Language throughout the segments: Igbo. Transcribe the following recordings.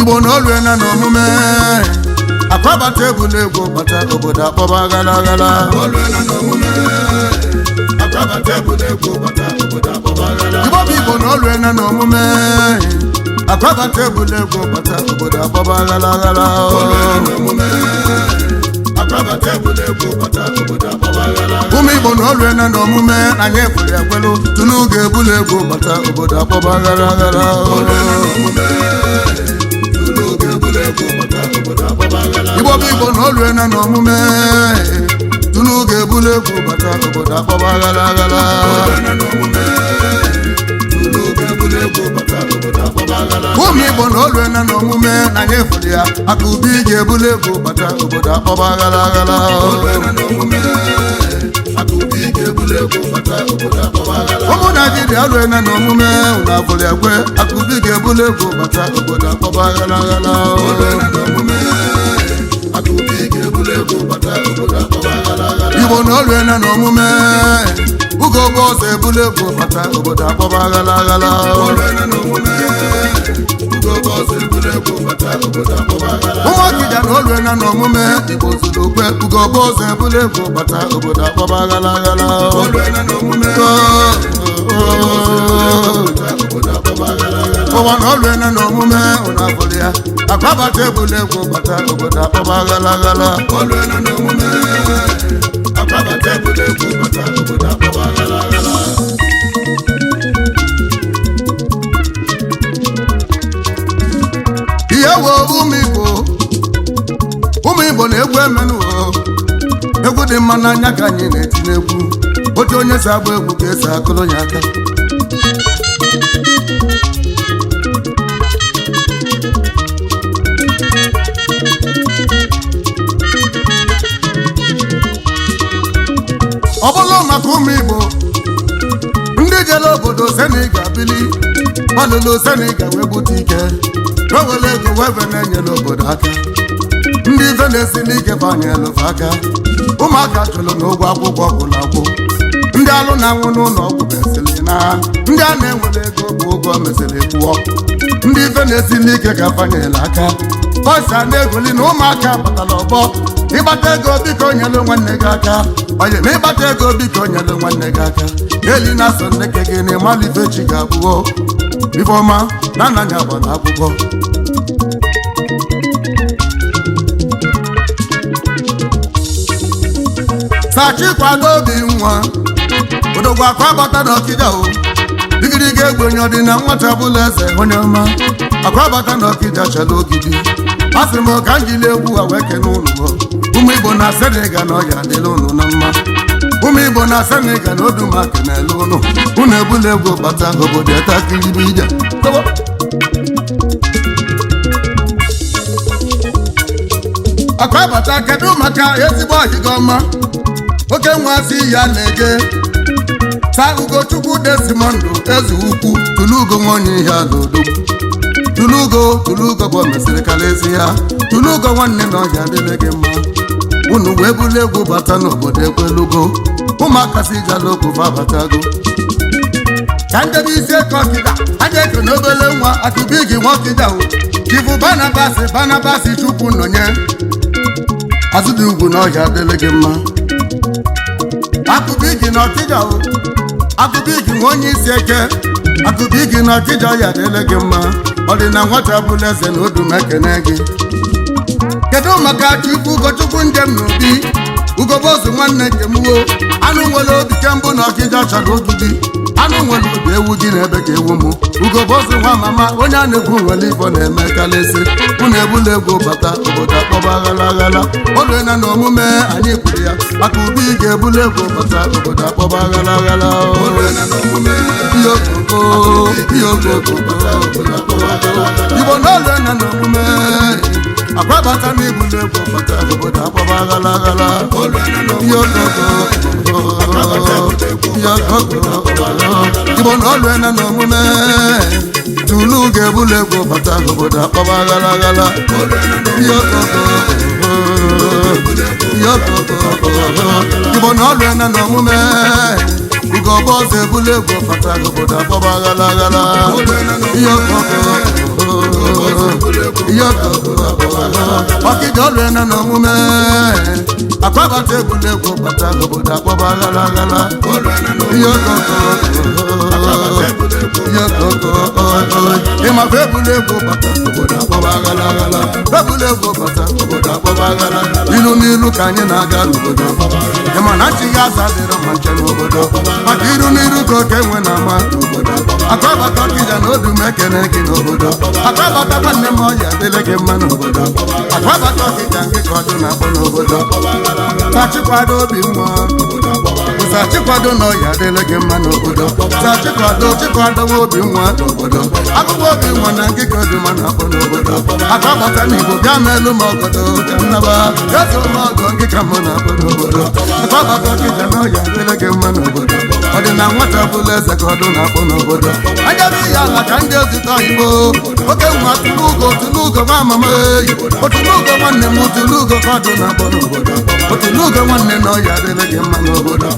Igbo na oluena na omume akwabata ebula egwu bata obodo akpọba ghala ghala. Oluena na omume akwabata ebula egwu bata obodo akpọba ghala. Igbo bụ Igbo na oluena na omume akwabata ebula egwu bata obodo akpọba ghala ghala. Oluena na omume akwabata ebula egwu bata obodo akpọba ghala. Ụmụ Igbo na oluena na omume anyị ekwere ekwelu tunu ga-ebula egwu bata obodo akpọba ghala ghala. Oluena na omume tulu ga-ebula egwu bata obodo akpọba ghala. Igbo bụ Igbo na oluena na omume tunu ga-ebula egwu bata obodo akpọba ghala ghala. Oluena na omume tulu ga-ebula egwu bata obodo akpọba ghala. Ụmụ Igbo na oluena na omume na anyị efuru ya aka ubi ga-ebula egwu bata obodo akpọba ghala ghala. Oluena na omume akụbi ga-ebula egwu bata obodo akpọba ghala. Ụmụ Naijiria oluena na omume unu afụrụ ekwe aka ubi ga-ebula egwu bata obodo akpọba ghala ghala. Oluena na omume akụbi ga-ebula egwu bata obodo akpọba ghala ghala. Igbo na oluena na omume ugo bụ ọzọ ebula egwu bata obodo akpọba ghala ghala. Oluena na omume ugo bọsụ ebula egwu bata obodo akpọba ghala. Ụmụ Ọkịja na oluena na omume Igbo zuru okwe ugo bụ ọzọ ebula egwu bata obodo akpọba ghala ghala. Oluena na omume bata obodo akpọba ghala ghala. Ụwa na oluena na omume ụna afụrụ ya akwabata ebula egwu bata obodo akpọba ghala ghala. Oluena na omume akwabata ebula egwu bata obodo akpọba ghala ghala. Ihe wo ụmụ Igbo, ụmụ Igbo na-egwu emenuo egwu dị mma n'anya ka anyị na-eti n'egwu otu onye si agba egwu ka esi akụrụ ya aka. Ọ bụrụ maka ụmụ Igbo ndị jere obodo Senegal bili gbalụlụ Senegal wee gbute ike wee were ego wee fe na-enyere obodo aka, ndị ife na-esi n'ike banyelụfe aka, ụmụaka chụrụ n'ụgwọ akwụkwọ gwụrụ agwụ, ndị alụ na-anwụ n'ụlọ ọgwụ mesịrị na ndị a na-enwere ego bụ ụgwọ mesịrị pụọ, ndị ife na-esi n'ike ka fanyere aka pasa na-egoli na ụmụaka batara ọgbọ. Ịgbata ego biko nyelu nwanne gị aka, onye ma ịgbata ego biko nyelu nwanne gị aka, eli na so nneke gị na ịmala ife chi ga-abụọ ifeọma na anaghị agba na akwụkwọ. Sachi kwado obi nwa odogwu akwa bata n'Ọkịja o digiriga egbenye ọdịna nwata bụla eze onye ọma akwa bata n'Ọkịja chala ogidi asị m ka m jiri egwu a wee kene ụnụ. Ụmụ Igbo na Senegal na ọya adịla ụnụ na mma, ụmụ Igbo na Senegal na oduma kenele ụnụ, ụnụ ebula egwu bata obodo etakiribe ije. Akwa bata kedu maka ezigbo ọhịga ọma oke nwa si ya na-eje sa Ugochukwu Desmond eze ukwu tulugo nwaonye ihe ala odogwu tulugo tulugo bụ mesịrị kalezi ya tulugo nwanne na ọhịa adịle gị mma. Unu wee bulu egwu bata n'obodo ekwelugo ụmụaka si jala okwu fabatago ka ndebe isi eke Ọkịja aja eke na obele nwa akụbigi nwa Ọkịja o chifu Banabasị Banabasị Chukwu nọnye azụ dị ugwu na ọhịa adịle gị mma. Akụbigi na Ọkịja o akụbigi nwa onye isi eke akụbigi na Ọkịja ya adịle gị mma. Ọ dị na nwata bụla eze na odum ekene gị. Kedu maka Chukwu Ugochukwu njem na obi Ugobozu nwanne njem wo anụ nwere obi kembụ na Ọkịja chọrọ ogidi anụ nwere obi ewu gị na-ebe ka ewu mụ Ugobozu nwa mama onye a na-egwu nwere ifo na-eme kalịsị unu ebula egwu bata obodo akpọba ghala ghala. Oluena na omume anyị kwuru ya maka ubi ga-ebula egwu bata obodo akpọba ghala ghala. Oluena na omume Ihe okoko ihe okoko Igbo na oluena na omume akwabata na ibulu egwu bata obodo akpọba ghala ghala. Oluena na Ihe omume okoko ihe okoko Igbo na oluena na omume tulu ga-ebulu egwu bata obodo akpọba ghala ghala. Oluena na Ihe okoko ihe okoko Igbo na oluena na omume Ugogbe ọzọ ebula egwu bata obodo akpọba aghala aghala. Ihe ọkọkọ, ihe ọkọkọ, ọkịja ọlụena na omume akwabata ebula egwu bata obodo akpọba aghala aghala. Ihe ọkọkọ, ihe ọkọkọ, ịmakwa ebula egwu bata obodo akpọba aghala aghala. Ebula egwu bata obodo akpọba aghala. Ilu n'ilu ka anyị na-aga n'obodo. Ịma na nchi ya aza dịrọ ma nche n'obodo, maka iru n'iru ka oke nwe na ama n'obodo. Akwabata ọkịja na odu m ekene gị n'obodo. Akwabata nwanne m, ọya adịla gị mma n'obodo. Akwabata ọkịja nke ka ọdụ na-akpọ n'obodo. Sachikwado obi nwa, sachikwado na ọya adịla gị mma n'obodo. Sachikwado, chikwado nwa obi nwa n'obodo. Akụkọ obi nwa na nkịka oduma na-akpọ n'obodo. Akwabata na Igbo bịa n'elu m ọgọdọ ka nnaba eze ụlọ ọgọ nkịka mụ na-akpọ n'obodo. Akwabata ọkịja na ọya adịla gị mma n'obodo. Ọ dị na nwata bụla eze ka ọdụ na-akpọ n'obodo. Anya bụ ya ala ka ndị ezute oyibo. Oke nwa tụrụ ugo, tụrụ ugo nwa amama eyi. Otụrụ ugo nwanne m, tụrụ ugo ka ọdụ na-akpọ n'obodo. Otụrụ ugo nwanne na ọya adịla gị mma n'obodo.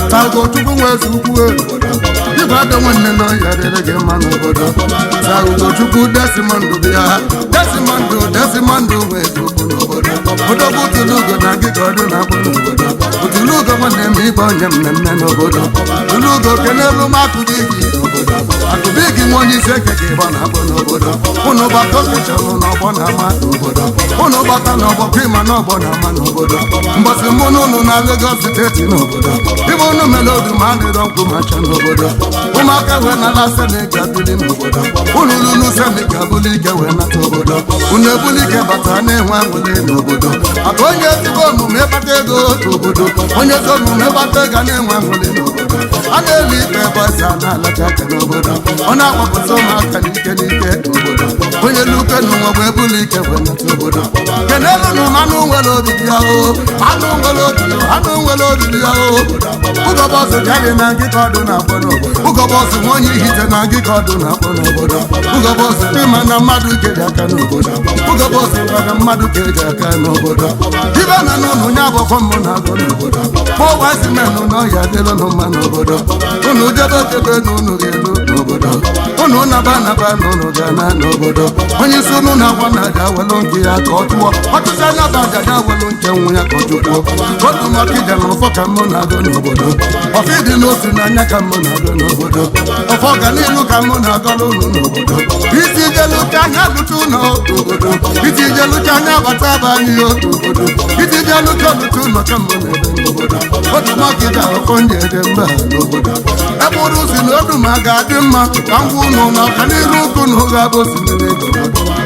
Tago Chukwu nwe eze ukwu, igwe adọ nwanne na ọya adịla gị mma n'obodo. Tago Chukwu Desmond bịa, Desmond, Desmond nwe eze ukwu n'obodo. Odogwu tụrụ ugo na gị ka ọdụ na-akpọ n'obodo. Otụrụ ugo nwanne m, ịbụ onye mmemme n'obodo. Tụrụ ugo kenelu m akụdị gị n'obodo. Akụdị gị nwa onye isi eke ka ịgba na-akpọ n'obodo. Ụnụ gbata okechalụ n'ọgbọ na-ama n'obodo. Ụnụ gbata n'ọgbọ prima n'ọgbọ na-ama n'obodo. Mbọsị mụ na ụnụ na Lagos Steeti n'obodo. Ibe ụnụ mere odu ma adịrọ nkwụ ma cha n'obodo. Ụmụaka wee nala Senegal bili n'obodo. Ụnụ lulu Senegal buli ike wee nata obodo. Ụnụ ebuli ike bata na-enwe aṅụrị n'obodo. Maka onye ezigbo omume kpata ego n'obodo. Onye ezi omume kpata ego na-enwe aṅụrị n'obodo. A na-eli ikpe bọsị, a na-alacha aka n'obodo. Ọ na-agbapụta ụmụaka n'ike n'ike n'obodo. Onye luke n'ụwa bụ ebuli ike wee nata obodo. Kenelu na anụ nwere obi ya o, anụ nwere obi, anụ nwere obi ya o. Ụgọbọsụ bịarị na nkịta ọdụ na-akpọ n'obodo. Ụgọbọsụ nwa onye ihite na nkịta ọdụ na-akpọ n'obodo. Ụgọbọsụ ịma na mmadụ keji aka n'obodo. Ụgọbọsụ gwara mmadụ keji aka n'obodo. Ibe na n'ụlọ onye agbọkọ mmụ na-agụ n'obodo. Kpọwasimenụ na ọya adịlụ n'ụma n'obodo. Unu jebe jebe na unu ga-elu n'obodo. Unu naba naba na unu ga-ana n'obodo. Onye isi unu na-agwa na aja welu nke ya ka ọ tụọ ọtụtụ anya bụ aja ya welu nke nwe ya ka ọ tụkwuo. Otu maka ije na ụfọ ka mụ na-agụ n'obodo. Ọfọ ịdị n'otu n'anya ka mụ na-agụ n'obodo. Ọfọ ọganihu ka mụ na-agọrọ unu n'obodo. Isi jelucha anya lụta ụlọ obodo. Isi jelucha anya bata aba anyị obodo. Isi jelucha lụta ụlọ ka mụ na-ebe n'obodo. Otu maka ije ọfọ ndị eje mba n'obodo. Eburu si na odu ma ga-adị mma ka ngwa ụnụ na ọganiru ukwu na ụgha bụ osimiri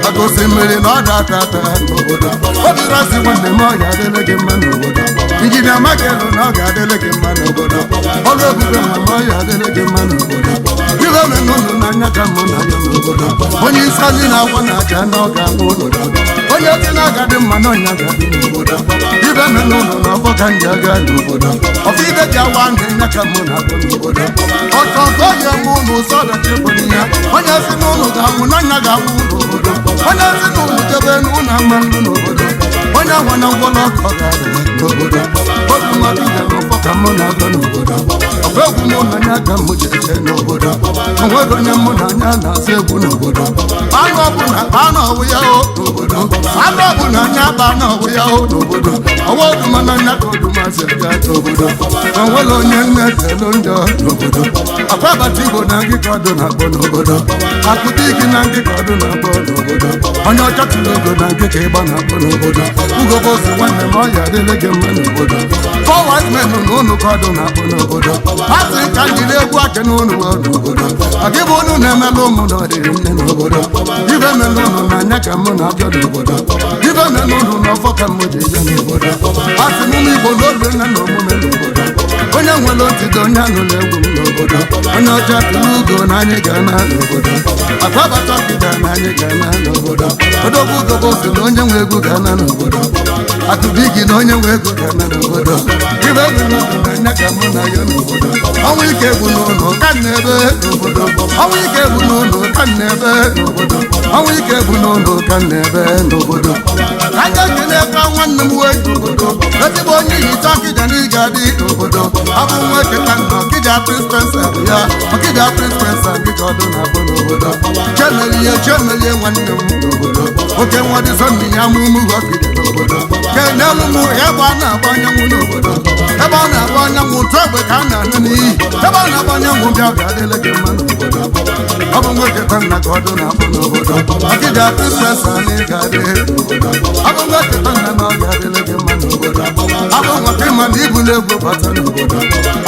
maka osimiri na ọ da-ata ata n'obodo. Obirasi nwanne m, ọ ga-adịrị gị mma n'obodo. Injinia Michael na ọ ga-adịrị gị mma n'obodo. Ọrụ ebube ma ọ ga-adịrị gị mma n'obodo. Ibe menụnụ n'anya ka mụ na ya n'obodo. Onye isi anyị na-agwa na aja na ọ ga-anwụ n'obodo. Onye si na aga dị mma na ọnya ga-adị n'obodo. Ibe menụnụ na ọfọ ka nji aga n'obodo. Ọfọ ibe ji awa ndị nya ka mụ na-agụ n'obodo. Ọchọ nke onye mụ n'ụzọ ọdachi bụ ya. Onye si n'ụlọ ga-anwụ n'anya ga-anwụ n'obodo. Onye si n'ụlọ jebe n'ụlọ ama ndụ n'obodo. Onye nwe na ngwọrọ ọkọ ga-adị n'obodo. Obi mmadụ ga n'ụfọ ka mụ na-agụ n'obodo. Ọfọ egwu mụ na anya ka mụ ji eje n'obodo. Onwere onye mụ na anya na-asụ egwu n'obodo. Anụ ọbụla anụ ọwụ ya o n'obodo. Anụ ọbụla anya ba anụ ọwụ ya o n'obodo. Ọwa oduma na anya ka oduma si aga n'obodo. Onwere onye nne telu njọ n'obodo. Akwabata Igbo na ngịka ọdụ na-akpọ n'obodo. Akụdị gị na ngịka ọdụ na-akpọ n'obodo. Onye ọcha tụrụ ogo na ngịka ịgba na-akpọ n'obodo. Ugobosi nwanne m, ọya adịla gị mma n'obodo. Four wise men na unu ka ọdụ na-akpọ n'obodo. Asị ka njiri egwu aka n'unu wee n'obodo. Ọdị bụ unu na-emelụ ụmụ na ọdịrị nne n'obodo. Ibe melụ unu n'anya ka mụ na-abịa n'obodo. Ibe melụ unu n'ọfọ ka mụ ji eje n'obodo. Asị m ụmụ Igbo n'olu nne na omume n'obodo. Onye nwere otito onye anụla egwu m n'obodo. N'obodo onye ọcha tụrụ ugo na anyị ga-ana n'obodo akwabata ọkịja na anyị ga-ana n'obodo odogwu ugobo si na onye nwe egwu ga-ana n'obodo atụbigi na onye nwe ego ga-ana n'obodo ibe egwu n'obodo anya ka mụ na ya n'obodo ọnwa ike egwu n'ụlọ ka m na-ebe n'obodo ọnwa ike egwu n'ụlọ ka m na-ebe n'obodo ọnwa ike egwu n'ụlọ ka m na-ebe n'obodo anya kenekwa nwanne m wee n'obodo ezigbo onye ihicha ọkịja na ị ga-adị n'obodo abụ nwa eketa nna ọkịja prispensa bụ ya ọkịja prispensa gị ka ọdụ na-abụ n'obodo chemelie chemelie nwanne m n'obodo oke nwa dị sọnde ya mụ ụmụ ọkịja n'obodo kenelu m ebe a na-agba anyanwụ n'obodo ebe a na-agba anyanwụ tụ egbe ka a na-anụ n'iyi ebe a na-agba anyanwụ bịa bịa adịla gị mma n'obodo ọ bụ nwoke nna ka ọdụ na-akpụ n'obodo ọkịja prispensa na ị ga-adị n'obodo ọ bụ nwoke nna na ọ ga-adịla gị mma n'obodo abụ nwakwa ịma na ibulu egwu bata n'obodo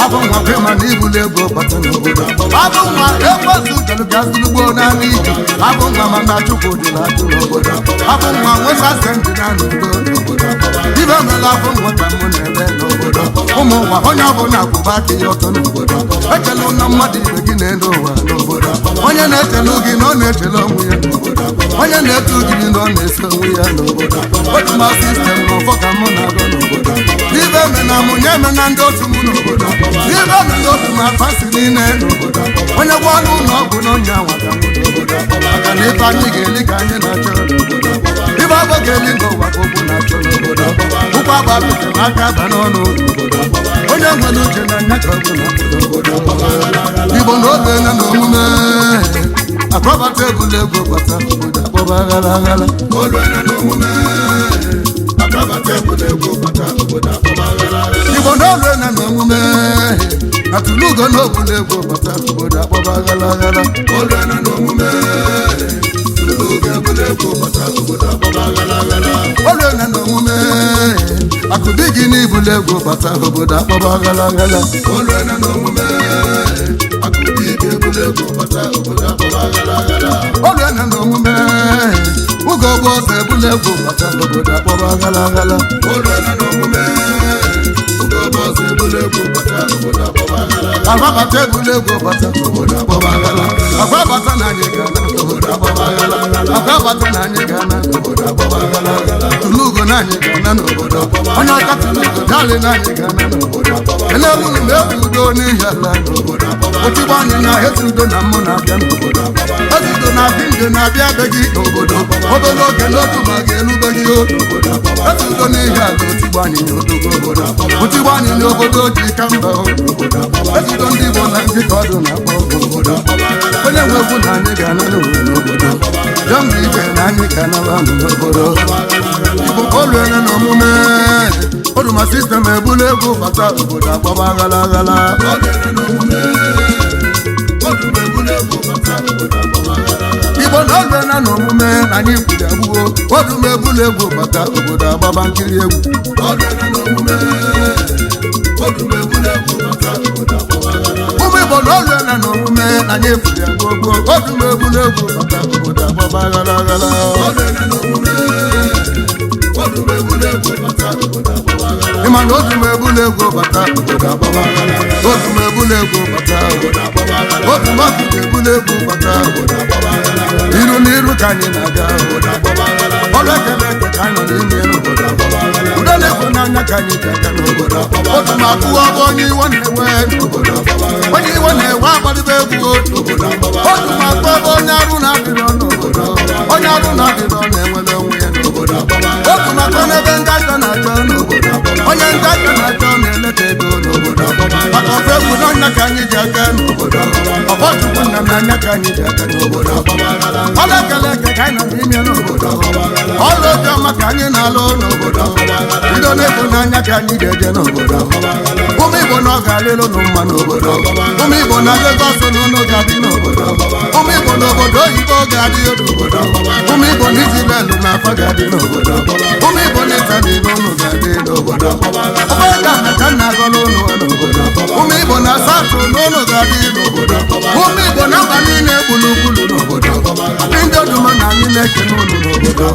abụ nwakwa ịma na ibulu egwu bata n'obodo abụ nwa ekwezu jelu bịa zụlugbo n'ala iji abụ nwa mana chukwu jụrụ ajụ n'obodo abụ nwa nwesa sendị na n'udo n'obodo ibe mela abụ nwa ka mụ na-eme n'obodo ụmụ nwa onye ọbụla kwụba aka ya ọtọ n'obodo echela ụlọ mmadụ ibe gị na-elu ụwa n'obodo onye na-echelu gị na ọ na-echele onwe ya n'obodo onye na-etu gị na ọ na-eso onwe ya n'obodo otu ma sistem na ọfọ ka mụ na-agọ n'obodo ibe eme na mụ nye eme na ndị otu m n'obodo ibe eme na otu m afasi niile n'obodo onye gwa ọnụ ụlọ ọgwụ na onye anwa ka mụ n'obodo maka na ife anyị ga-eli ka anyị na-achọ n'obodo ife abụ ga-eli n'ụwa ka okwu na-achọ n'obodo ụkwụ agba pịtị ma aka aba n'ọnụ n'obodo onye nwere uche na anya ka ọ bụ na n'obodo Igbo na oge na n'omume akpọbata egwula egwu bata obodo akpọba aghara aghara Oluene n'omume akpọbata egwuregwu bata obodo akpọba aghara aghara. Igbo na olu na n'omume atụlugo na ogwula egwu bata obodo akpọba aghara aghara Oluene n'omume tụrụ egwuregwu bata obodo akpọba aghara aghara. olu na n'omume akụbi gị n'ibula egwu bata obodo akpọba aghara aghara Oluene n'omume akụbi ike egwuregwu bata obodo akpọba aghara aghara. olu na n'omume ụgọ bụ ọsọ ebula egwu bata obodo akpọba aghara aghara Oluene n'omume oge ọbọzọ egwuregwu bata obodo akpọba aghara aghara. agbabata ebula egwu bata obodo akpọba aghara agbabata na anyị ga-ana obodo akpọba aghara agbabata na anyị ga-ana obodo akpọba aghara tụlụgo na anyị ga-ana n'obodo onye ọcha tụlụgo dali na anyị ga-ana n'obodo elewuru m egwu udo n'ihi ala n'obodo otigbo anyị na ezi udo na mụ na-abịa n'obodo ezi udo na-abịa nje na-abịa be gị n'obodo obere oge n'otu ma ga-erube gị n'obodo ezi udo n'ihi ala otigbo anyị na odogo obodo otigbo anyị na obodo ji ka mba obodo ezi udo ndị Igbo na ndị ka ọdụ na-akpọ obodo onye nwe egwu na anyị ga-ana n'obodo jọmgbe ije na anyị ga-anaba n'obodo Igbo oluene na omume oruma sistem ebulu egwu bata obodo akpọba aghara aghara Oluene n'omume ọdụm egwuregwu bata obodo akpọba aghara aghara. Igbo na oluene na omume anyị kwuru egbuo odum ebulu egwu bata obodo agbaba nkiri egwu Oluene n'omume ọdụm egwuregwu bata obodo akpọba aghara aghara. ụmụ Igbo na oluene na omume anyị kwuru egbuo gboo odum ebulu egwu bata obodo agbaba aghara aghara Oluene n'omume ọdụm egwuregwu bata obodo akpọba aghara. ịma na odum ebulu egwu bata obodo agbaba aghara odum ebulu egwu bata obodo Akpọba aghara odum ọkụkọ ebulu egwu bata obodo akpọba aghara aghara. iru n'iru ka anyị na-aga obodo Akpọba aghara ọrụ ekele eke ka anyị nọ n'ime n'obodo udo na-ekwe n'anya ka anyị ji aga n'obodo otu ma akụwa bụ onye iwe na-ewe n'obodo onye iwe na-ewe agbadịba egwu n'obodo otu ma akụwa bụ onye arụ na-adịrọ n'obodo onye arụ na-adịrọ na-enwere onwe ya n'obodo otu ma akụwa n'ebe ndị ajọ na-achọ n'obodo onye ndị ajọ na-achọ na-eleta ego n'obodo maka ọfụ egwu n'anya ka anyị ji aga n'obodo ọfọ chukwu nna m n'anya ka anyị ji aga n'obodo ọrụ ekele eke ka anyị nọ n'ime n'obodo ọrụ obiọma ka anyị na-alụ n'obodo bido n'efu n'anya ka anyị ga-eje n'obodo ụmụ Igbo na ọ ga-alịlụ nụ mma n'obodo ụmụ Igbo na Legọs na ụnụ ga-adị n'obodo ụmụ Igbo na obodo oyibo ga-adị n'obodo ụmụ Igbo na Izrel na afa ga-adị n'obodo ụmụ Igbo na Itali na ụnụ ga-adị n'obodo ọbụla na ka nna agọlụ ụnụ n'obodo ụmụ Igbo na Satụ na ụnụ ga-adị n'obodo ụmụ Igbo na mba niile gburugburu n'obodo ndị oduma na anyị na-ekene ụnụ n'obodo